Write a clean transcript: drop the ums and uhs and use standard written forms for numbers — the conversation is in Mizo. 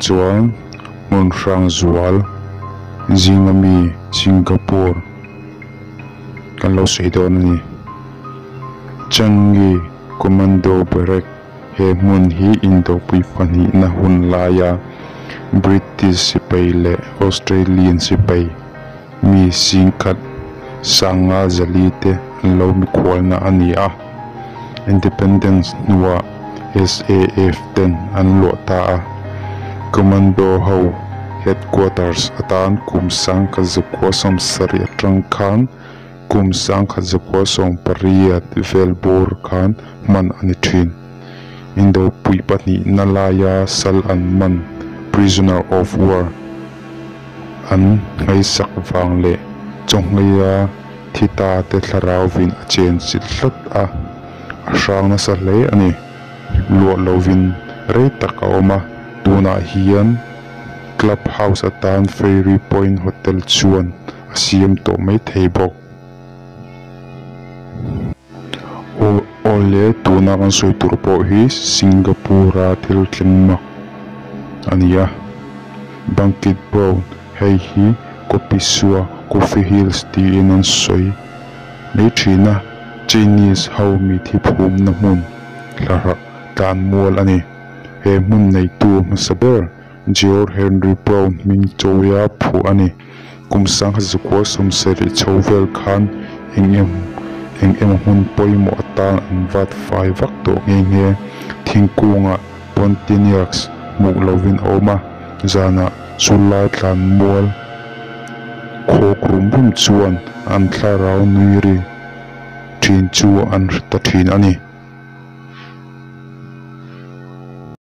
Chuan hmun hrang zual zinga mi Singapore kan lo sawi dawn a ni. Changi Commando Barrack he hmun hi indopui pahnihna hun laia British sipai leh Australian sipai mi singkhat sanga zali te an lo mikhualna a ni a, Independence hnuah SAF ten an luah ta a, Commando ho Headquarters atan kum 1970 atang khan kum 1998 vel bawr khan hman a ni thin. Indopui pahnihna laia sal an man, prisoner of war, an ngaihsak vang leh chawngheia thi ta te thlarauvin a chen chilh tlat a, a hrang nasa hle a ni. Luah lovin rei tak a awm a, tunah hian Club House atan Fairy Point Hotel chuan a siam tawh mai thei bawk. Awle tuna kan sawi tur pawh hi Singapore a thil thleng mak a ni a, Bangkit Brown hei hi Kopisua Coffee Hills tiin an sawi mai thin a, Chinese ho mi thiphumna hmun hla tlan mual a ni. He hmun neitu hmasa ber George Henry Brown hming chawia phuah a ni. Kum 1970 chho vel khan eng em eng emaw hmun pawimawh atan an vat fai vak tawh nghe nghe. Thingkungah Pontiacs hmuh lovin a awm a, zanah chulai tlan mual khawk rum rum chuan an thlarau nui ri thin chu an hre ta thin a ni.